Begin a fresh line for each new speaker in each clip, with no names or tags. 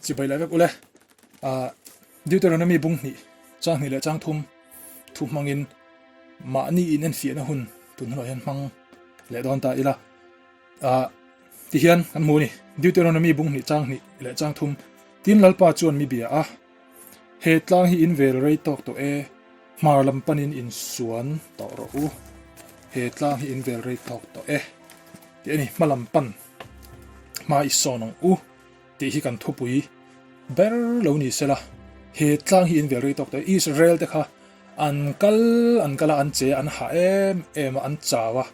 Chibai leh vek ule. Ah, Deuteronomy bung hnih, chang hnih leh chang thum thu hmangin mahni in enfiahna hun tun hunah hian hmang leh dawn ta ila. Ah, tihian kan hmu a ni. Deuteronomy bung hnih, chang hnih leh chang thum tin Lalpa chuan mi bia a, He tlang hi in vel rei tawk tawh e, hmar lam panin in suan tawh rawh u. He tlang hi in vel rei tawk tawh e tih a ni. Hma lam pan hma i sawn ang u tih hi kan thupui ber lo ni sela. He tlang hi in vel rei tawk tawh e. Israel te kha an kal an kal a, an che a, an hah em em a, an chau a.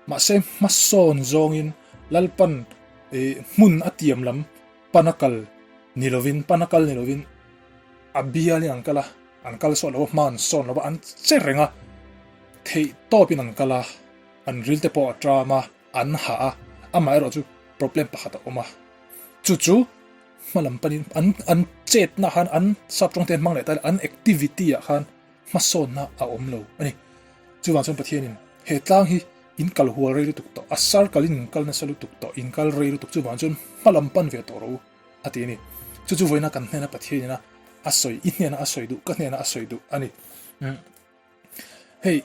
Mahse hmasawn zawngin Lalpan hmun a tiam lam Pan a kal ni lovin, pan a kal ni lovin a bialin an kal a, an kal sawt lo a, hma an sawn lo a, an che reng a, theih tawpin an kal a, an ril te pawh a ṭam a, an hah a, amaherawh chu problem pakhat a awm a, chu chu hma lam panin an an chetna khan an sap tawng te an hmang leh ta an activity ah khan hmasawnna a awm lo a ni. Chuvang chuan Pathianin he tlang hi in kal hual rei lutuk tawh, a circle in in kal nasa lutuk tawh, in kal rei lutuk chuvang chuan hma lam pan ve tawh rawh u a ti a ni. Chu chu vawiina kan hnena Pathianin a a sawi, i hnena a sawi duh, ka hnena a sawi duh a ni. Hei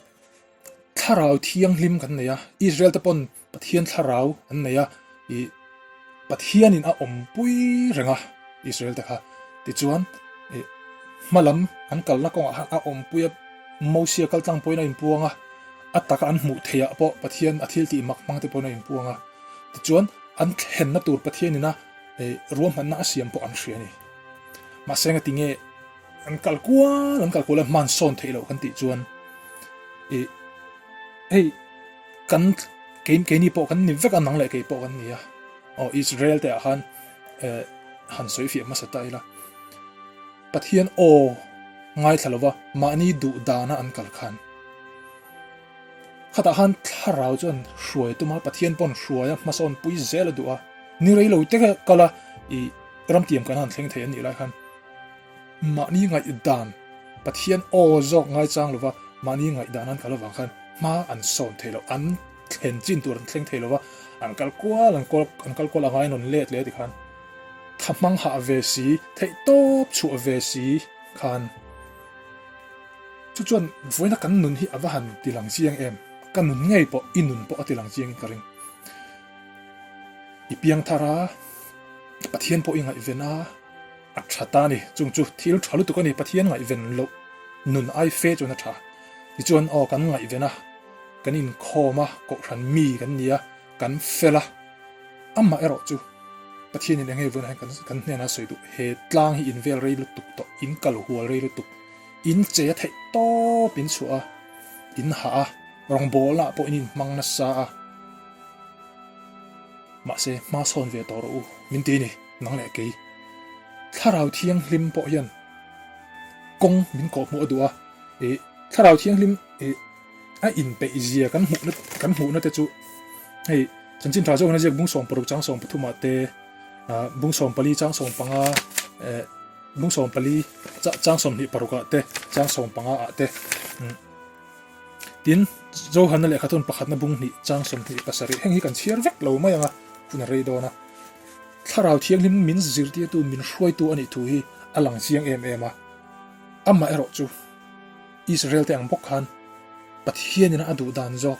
thlarau thianghlim kan nei a, Israel te pawn Pathian thlarau an nei a, ih Pathianin a awmpui reng a Israel te kha. Tichuan ih hma lam an kalna kawngah khan a awmpui a, Mosia kal tlang pawhin a inpuang a, a taka an hmuh theihah pawh Pathian a thil tih mak hmang te pawhin a inpuang a. Tichuan an thlenna tur Pathianin a ih ruahmanna a siam pawh an hria a ni. Mahse ngatinge an kal kual an kal kual a hman sawn theih loh kan tih chuan ih hei kan kei keini pawh kan ni vek a nang leh kei pawh kan ni a aw Israel te ah khan eh han sawi fiah hmasa ta ila Pathian aw ngaithla lova mahni duh dana an kal khan khatah khan thlarau chuan hruai tum a Pathian pawn hruai a hmasawn pui zel a duh a ni rei lo te kal a ih ramtiam kan han thleng thei an nih lai khan Mahni ngaihdan, Pathian aw zawk ngaichang lova mahni ngaihdan an kal avang khan hma an sawn thei lo, an thlen chin tur an thleng thei lova, an kal kual an kual an kal kual anga in rawn let leh tikhan tha hmang hah ve si, theih tawp chhuah ve si khan chu chuan vawiina kan nun hi a va han ti lang chiang em, ka nun ngei pawh i nun pawh a ti lang chiangin ka ring. I piang thar a, Pathian pawh i ngaihven a. A tha ta a ni. Chung chu thil tha lutuk a ni. Pathian ngaihven loh nun ai fe chuan a tha. Tichuan aw kan ngaihven a, kan inkhawm a, kohhran mi kan ni a, kan fel a. Amah erawh chu Pathianin eng nge vawiin ah hian kan hnenah a sawi duh, he tlang hi in vel rei lutuk tawh, in kal hual rei lutuk, in che a theih tawp in chhuah a, in hah a, rawngbawlna ah pawh in inhmang nasa a. Mahse, hma sawn ve tawh rawh u, min ti a ni, nang leh kei. Thlarau Thianghlim pawh hian kawng min kawhhmuh a duh a, ih, Thlarau Thianghlim ih a inpeih zia kan hmuhna kan hmuhna te chu hei chanchin tha zawk hian a ziak bung 16 chang 13 ah te, ah, bung 14 chang 15, eh, bung 14 chang 26 ah te, chang 15 ah te, umm. Tin, Johana lehkha chuan pakhatna bung hnih chang 27 heng hi kan chhiar vek lo mai ang a, hun a rei dawn a. Thlarau Thianghlim min zirtirtu, min hruaitu a nih thu hi a lang chiang em em a. Amah erawh chu Israel te ang bawk khan Pathianin a duh dan zawk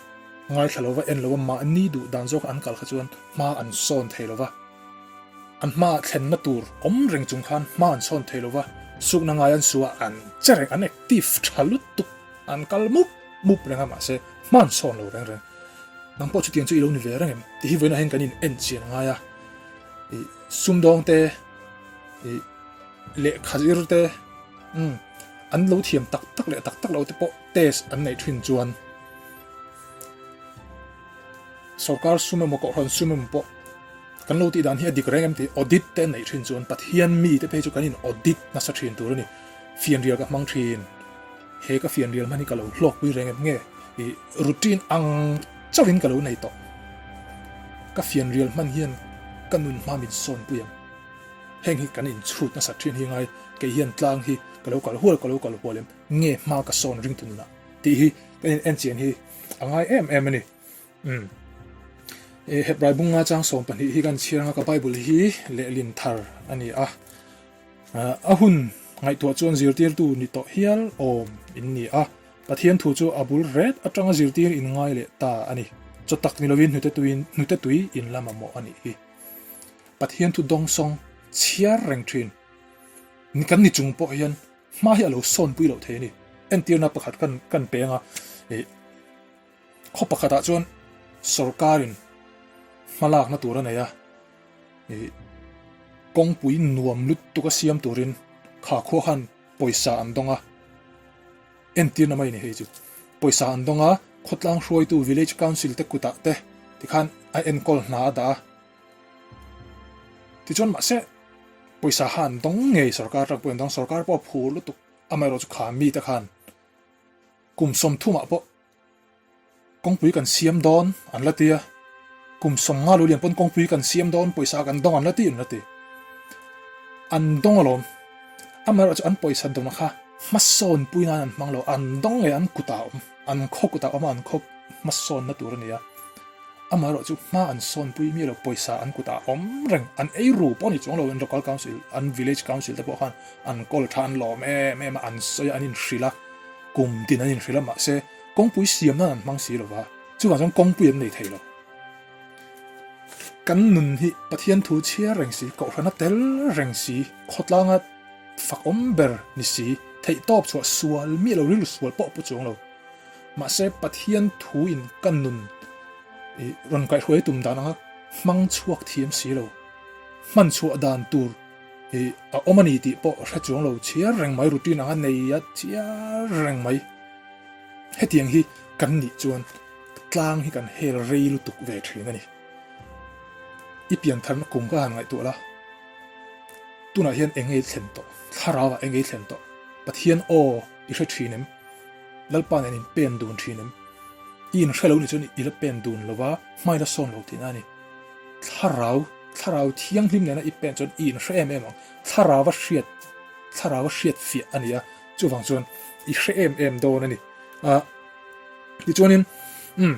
ngaithla lova, en lova, mahni duh dan zawka an kal kha chuan hma an sawn thei lova. An hmaah thlenna tur awm reng chung khan hma an sawn thei lova, sukna ngai an su a, an che reng, an active tha lutuk. An kal mup mup reng a mahse hman sawn lo reng reng. Nang pawh chutiang chu i lo ni ve reng em? Ti hi vawiinah hian kan in en chian a ngai a. Ih sumdawng te ih lehkha zir te umm an lo thiam tak tak leh tak tak lo te pawh test an neih thin chuan sorkar sum emaw kohhran sum emaw pawh kan lo tih dan hi a dik reng em tih audit te an neih thin chuan Pathian mi te phei chu kan in audit nasa thin tur a ni. Fianrial ka hmang thin. He ka fianrial hman hi ka lo hlawkpui reng em nge? Ih, routine ang chauhin ka lo nei tawh. Ka fianrial hman hian ka nun hma min sawnpui ang. Heng hi kan inchhut nasat thin hi ngai, kei hian tlang hi ka lo kal hual ka lo kal hual em nge hma ka sawn ring tu nunah tih hi kan in enchian hi a ngai em em a ni. Umm. Hebrai bunga chang 12 hi kan chhiar anga ka Bible hi lehlin thar a ni a. A hun ngaihtuah chuan zirtirtu ni tawh hial awm in ni a, Pathian thu chu a bul ret atanga zirtir in ngai leh ta a ni. Chaw tak ni lovin hnute tuiin hnute tui in la mamawh a nih hi. Pathian thu dawngsawng chhiar reng thin ni kan ni chung pawh hian hma hi a lo sawnpui loh thei a ni. Entirna pakhat kan kan peng a, ih khaw pakhatah chuan sorkarin hmalakna tur a nei a, ih kawngpui nuam lutuk a siam turin kha khua khan pawisa an dawng a, entirna mai a ni hei chu. Pawisa an dawng a, khawtlang hruaitu village council te kutah te tikhan a enkawl hna a dah a. Tichuan mahse pawisa kha an dawng ngei sorkar atang pawh an dawng, sorkar pawh a phur lutuk amaherawhchu kha mite khan kum sawmthumah pawh Kawngpui kan siam dawn an la ti a, kum 50 lu lian pawn kawngpui kan siam dawn pawisa kan dawng an la ti an la ti. An dawng alawm. Amaherawhchu an pawisa dawna kha hmasawnpui nan an hmang lo, an dawng ngei an kutah a awm, an khaw kutah a awm a, an khaw hmasawnna tur a ni a. Amaherawhchu hma an sawnpui miah lo, pawisa an kutah a awm reng, an ei ru pawh a ni chuang lo, an local council, an village council te pawh khan an kawl tha, an lawm em em a, an sawi a, an inhrilh a, kum tin an inhrilh a, mahse kawngpui siam nan an hmang si lo va, chuvang chuan kawngpui an nei thei lo. Kan nun hi Pathian thu chhiar reng si, kohhrana tel reng si, khawtlanga fakawm ber ni si, theihtawp chhuah sual miah lo, rilru sual pawh pu chuang lo. Mahse Pathian thu in ka nun i rawn kaihhruai tum dan anga hmang chhuak thiam si lo, hman chhuah dan tur i a awm a ni tih pawh hre chuang lo chhiar reng mai, routine anga nei a chhiar reng mai. Hetiang hi kan nih chuan tlang hi kan hel rei lutuk ve thin a ni. I piantharna kum ka han ngaihtuah la, tunah hian eng nge i thlen tawh? Thlarau ah eng nge i thlen tawh? Pathian aw i hre thin em? Lalpa nen in pen dun thin em? I inhre lo nih chuan i la pen dun lo va, hma i la sawn lo tihna a ni. Thlarau, thlarau thianghlim nena i pen chuan i inhre em em ang. Thlarau a hriat, thlarau a hriat fiah a ni a, chuvang chuan i hre em em dawn a ni. Ah, tichuanin, umm,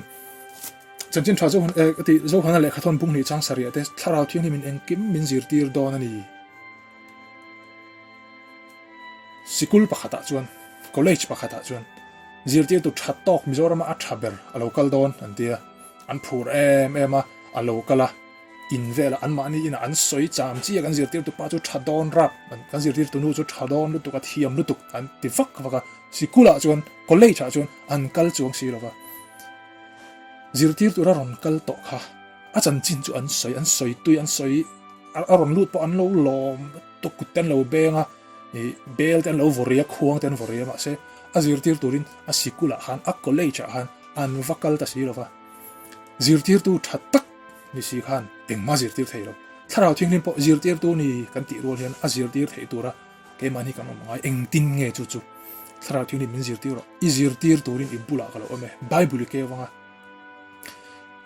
chanchin tha Zohan, eh, ka ti, Zohana lehkhathawn bung hnih chang sarih te thlarau thianghlim in engkim min zirtir dawn a ni. Sikul pakhatah chuan, college pakhatah chuan zirtirtu tha tawk Mizorama a tha ber a lo kal dawn an ti a, an phur em em a, a lo kal a, in velah anmahni inah an sawi cham chi a, kan zirtirtu pa chu tha dawn rap, kan zirtirtu nu chu tha dawn lutuk a thiam lutuk an ti vak vak a, sikulah chuan college ah chuan an kal chuang si lo va, zirtirtu a rawn kal tawh kha a chanchin chu an sawi, an sawi tui, an sawi a rawn lut pawh an lo lawm. Tukut te an lo beng a, ih bel te an lo vaw ri a, khuang te an vaw ri a, mahse a zirtir turin a sikulah khan, a college ah khan an va kal ta si lo va. Zirtirtu tha tak ni si khan engmah zirtir thei lo. Thlarau Thianghlim pawh zirtirtu ni kan tih rual hian a zirtir theih tura keimahni kan awm ngai, engtin nge chu chu Thlarau Thianghlim min zirtir rawh, i zirtir turin i bulah ka lo awm e, Bible i keu anga,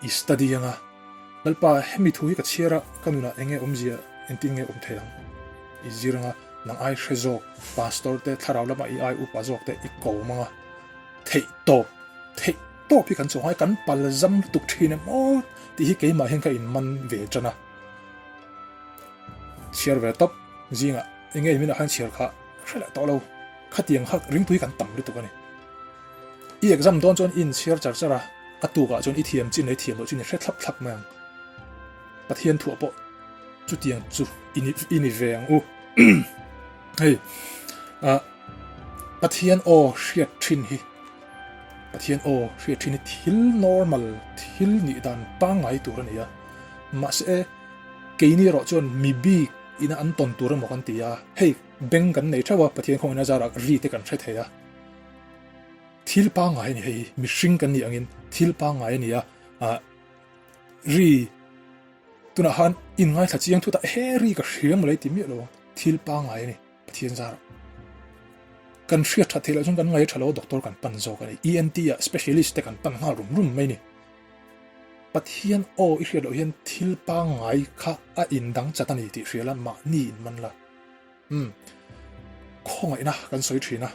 i study anga, Lalpa, hemi thu hi ka chhiar a, ka nunah eng nge awmzia, engtin nge awm thei ang? I zir anga, nang ai hre zawk, pastor te, thlarau lama i ai upa zawk te i ko mang a, theih tawp, theih tawp hi kan chawh ngai, kan pal zam lutuk thin em aw tih hi keimah hian ka inman ve tan a. Chhiar ve tawp zingah eng nge minah khan chhiar kha hre leh tawh lo, khatiang kha ringtu hi kan tam lutuk a ni. I exam dawn chuan i inchhiar char char a, a tukah chuan i thiam chin leh i thiam loh chin i hre thlap thlap mai ang. Pathian thuah pawh chutiang chu i ni i ni ve ang u. Hei, ah, Pathian aw hriat thin hi, Pathian aw hriat thin hi thil normal, thil nih dan pangngai tur a ni a. Mahse, keini erawh chuan mi bik ina an tawn tur emaw kan ti a, hei beng kan nei theuh a, Pathian khawngin a zarah ri te kan hre thei a. Thil pangngai a ni hei hi, mihring kan nih angin thil pangngai a ni a, ah ri tunah khan in ngaithla chiang thut a, he ri ka hria maw lei ti miah lo ang, thil pangngai a ni Pathian zarah. Kan hriat that theih loh chuan kan ngaih tha lo a doctor kan pan zawk a ni, ENT ah specialist te kan pan nghal rum rum mai a ni. Pathian aw i hriat loh hian thil pangngai kha a indang chat a ni tih hria la mahni in man la. Umm khawngaihna kan sawi thin a,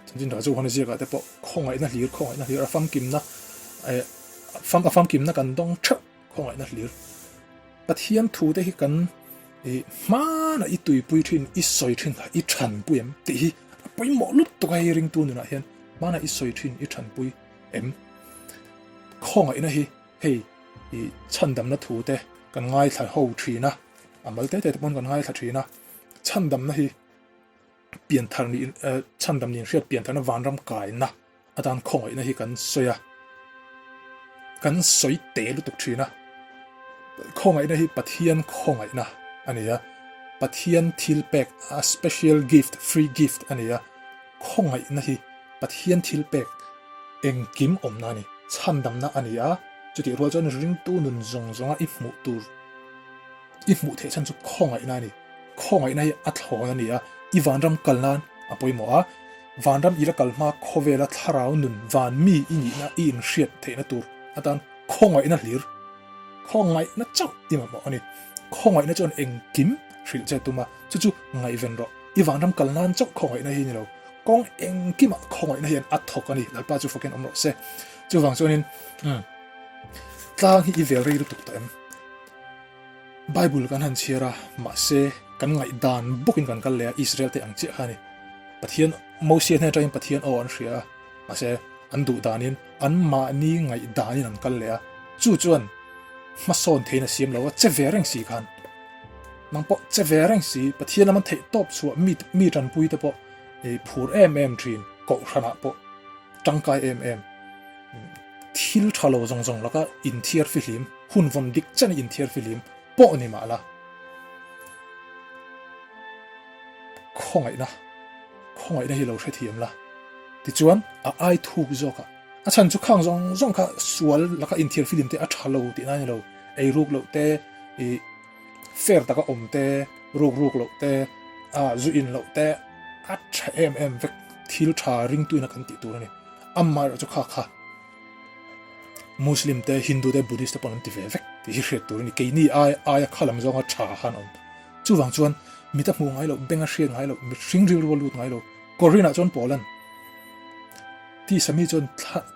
chanchin tha chu huan a ziakah te pawh khawngaihna hlir khawngaihna hlir a famkimna eh fam a famkimna kan dawng theuh khawngaihna hlir Pathian thu te hi kan ih hman. Hmana i tuipui thin, i sawi thin kha i thanpui em tih hi a pawimawh lutuk a hei ringtu nunah hian hmana i sawi thin i thanpui em? Khawngaihna hi hei i chhandamna thu te kan ngaithla ho thin a, a mal te te te pawn kan ngaithla thin a, chhandamna hi pianthar nih chhandam nih hriat piantharna vanram kaina atan khawngaihna hi kan sawi a, kan sawi te lutuk thin a, khawngaihna hi Pathian khawngaihna a ni a, Pathian thil pek a special gift free gift a ni a, khawngaihna hi Pathian thil pek engkim awmna a ni, chhandamna a ni a, chutih rual chuan ringtu nun zawng zawnga i hmuh tur i hmuh theih chhan chu khawngaihna a ni. Khawngaihna hi a thlawn a ni a, i vanram kal nan a pawimawh a, vanram i la kal hma khawvela thlarau nun van mi i nihna i inhriat theihna tur atan khawngaihna hlir, khawngaihna chauh i mamawh a ni. Khawngaihna chuan engkim hrilh che tum a, chu chu ngaihven rawh. I vanram kal nan chauh khawngaihna hi ni lo, kawng engkimah khawngaihna hian a thawk a ni, Lalpa chu fakin awm rawh se. Chuvang chuanin, umm, tlang hi i vel rei lutuk tawh em? Bible kan han chhiar a, mahse kan ngaihdan bawkin kan kal leh a, Israel te ang chiah kha a ni. Pathian, Mosia hnen atangin Pathian aw an hria a, mahse an duh danin, anmahni ngaihdanin an kal leh a, chu chuan hmasawn theiin a siam lo a, che ve reng si khan. Nang pawh che ve reng si, Pathian lama theih tawp chhuah mi mi tanpui te pawh phur em em thin, kohhranah pawh tangkai em em. Thil tha lo zawng zawng laka inthiar fihlim, hun vawn dik chen inthiar fihlim pawh ni mah la, khawngaihna, khawngaihna hi lo hrethiam la. Tichuan, a ai thuk zawk a, a chhan chu khang zawng zawng kha sual laka inthiar fihlim te a tha lo tihna a ni lo, eiruk loh te, ih fair taka awm te, ruk ruk loh te, ah zu in loh te a tha em em vek, thil tha ringtuina kan tih tur a ni. Amaherawh chu kha kha Muslim te, Hindu te, Buddhist te pawh an ti ve vek tih hi hriat tur a ni. Keini ai aia kha lam zawnga tha khan awm. Chuvang chuan mit a hmuh ngai loh, beng a hriat ngai loh, mihring rilru a lut ngai lo. Korinah chuan Paulan tisa mi chuan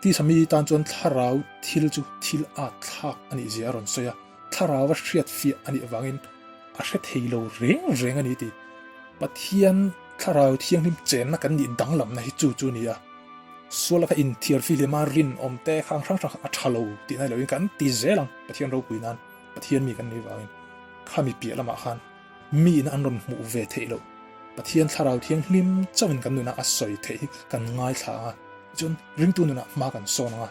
tisa mi tan chuan thlarau thil chu thil at thlak a nih zia a rawn sawi a, thlarau a hriat fiah a nih avangin a hre thei lo reng reng a ni tih Pathian thlarau thianghlim chenna kan nih danglamna hi chu chu a ni a. Sual laka inthiar fihlima rinawm te khang hrang hrang kha a tha lo tih nai loin kan ti zel ang Pathian ropui nan Pathian mi kan nih vangin khami piah lamah khan miin an rawn hmuh ve theih loh Pathian thlarau thianghlim chauhin kan nunah a sawi theih hi kan ngaithla ang a tichuan ringtu nunah hma kan sawn ang a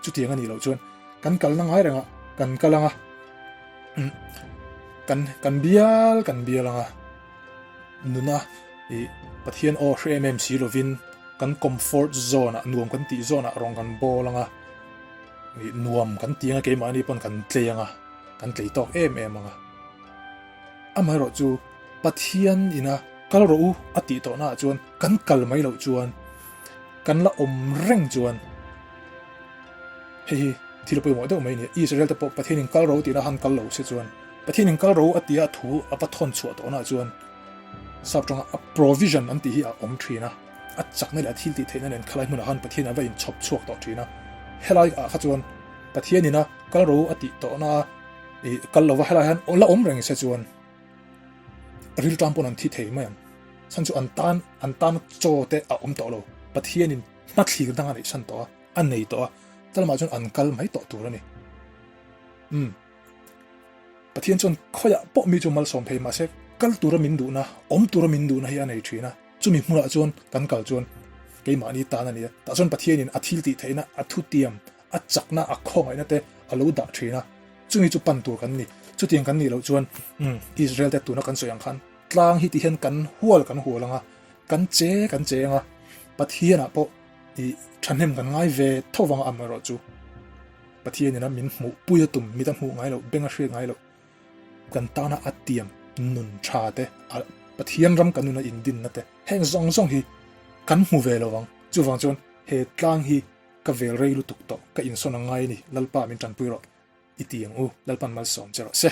chutiang a nih loh chuan kan kalna ngai rengah kan kal ang a kan kan bial kan bial ang a. Nuna i Pathian aw hre em em si lovin kan comfort zone ah nuam kan tih zone ah rawng kan bawl anga i nuam kan ti anga keimahni pawn kan tlei anga kan tlei tawk em em anga. Amaherawh chu Pathian ina kal rawh u a tih tawhna ah chuan kan kal mai loh chuan kan la awm reng chuan hei hi thil pawimawh deuh mai a ni. Israel te pawh Pathian in kal rawh u tihna han kal lo se chuan Pathian in kal ro a tia thu a va thawn chhuah tawhna chuan sap tawngah a provision an tih hi a awm thin a, a chakna leh a thil tih theihna nen khalai hmunah khan Pathian a va inchhawp chhuak tawh thin a. Helai ah kha chuan Pathian ina kal ro a tih tawhna i kal lova helai hian la awm reng se chuan riltam pawn an thi thei mai ang. Chhan chu an tan an tan chaw te a awm tawh lo. Pathian in hmathlir dang a neih san tawh a, a nei tawh a, talamah chuan an kal mai tawh tur a ni. Umm. Pathian chuan khawiah pawh mi chu malsawm phei mahse kal tura min duhna, awm tura min duhna hi a nei thin a. Chumi hmunah chuan kan kal chuan keimahni tan a ni a. Tah chuan Pathianin a thil tih theihna, a thutiam, a chakna, a khawngaihna te a lo dah thin a. Chumi chu pan tur kan ni. Chutiang kan nih loh chuan umm Israel te tuna kan sawi ang khan tlang hi ti hian kan hual kan hual ang a, kan che kan che ang a, Pathianah pawh ih thahnem kan ngai ve tho vang a amaherawhchu. Pathian ina min hmuh pui a tum, mit a hmuh ngai loh, beng a hriat ngai loh, kan tana a tiam nun tha te, a Pathian ram kan nuna indinna te, heng zawng zawng hi kan hmu ve lo vang. Chuvang chuan he tlang hi ka vel rei lutuk tawh, ka insawn a ngai a ni, Lalpa min tanpui rawh i ti ang u, Lalpan malsawm che rawh se.